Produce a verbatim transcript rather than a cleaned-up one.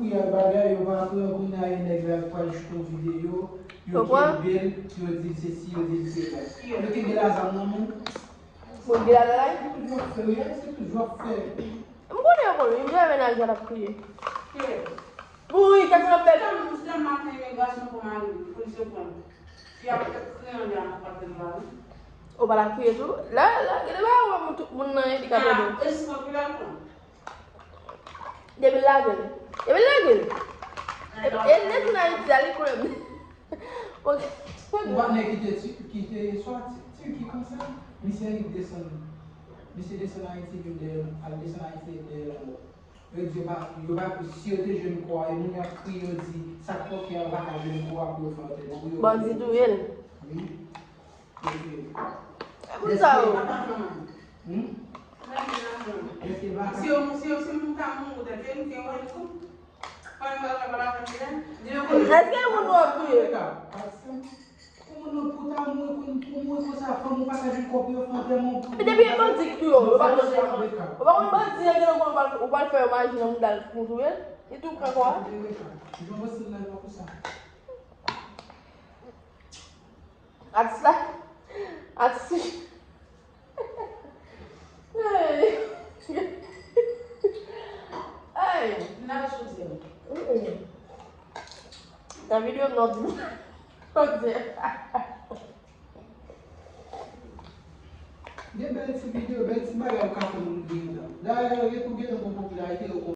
Kounye a bagay yo pa pran, kounye a e nèg la pral joute yon videyo, yo kenbe l, yo di l se si, yo di l se la. Yo kenbe l a zam nan men. Bon, gen la la. Se toujou ap fè, wi, se toujou ap fè. M konnen yo konnen, m gen mennaj la ap kriye. Mouri, kèk nan pèp. Mwen se maten, imigrasyon pran mari m, polis yo pran m. Fi a fèk kriye anlè a, mwen pa t vle l ba wi. Ou pa la kriye tou? La, la, gade ba ou moun, tout moun nan endikape tou. Eskonfila pran. Depi l lage l. Depi l lage l. E, e nèg nan Ayiti a, li konnen. Ok. Ou pa nèg ki te ti, ki te soti Tiki konsa? Misye desann. Misye desann Ayiti vin dèyè, al desann Ayiti dèyè lanmò. Yo di yo pa, yo pa, si yo te jwenn kò a, e moun yo ap kriye, yo di, sa k fè yo pa ka jwenn kò a pou yo fè antèman pou yo. Bandi touye l. Wi. Yo touye l. E moun sa yo. Hmm? Si yo, si yo, si moun ta mouri, ou ta vle nou te wè l tou. Èske moun nou ap touye? Pou moun nou pou ta mouri, pou, pou mouri konsa, fanm ou pa ka jwenn kò pou yo fè antèman pou. Men depi e bandi ki touye w, yo pa konn, ou pa konn bandi an gen nan kò w, ou pral fè yo maji nan mouda l pou touye l? Li tou pran kò a. Jan w panse l la, yo pa konsa. Atis la. Atis. Hey. Hey. N al choudyè. Mm-mm. Nan videyo m nan di. Choudyè. Gen bèl ti videyo, bèl ti bagay ou ka fè moun gen dan. Dayè, yo tou gen dan pou popilarite yo.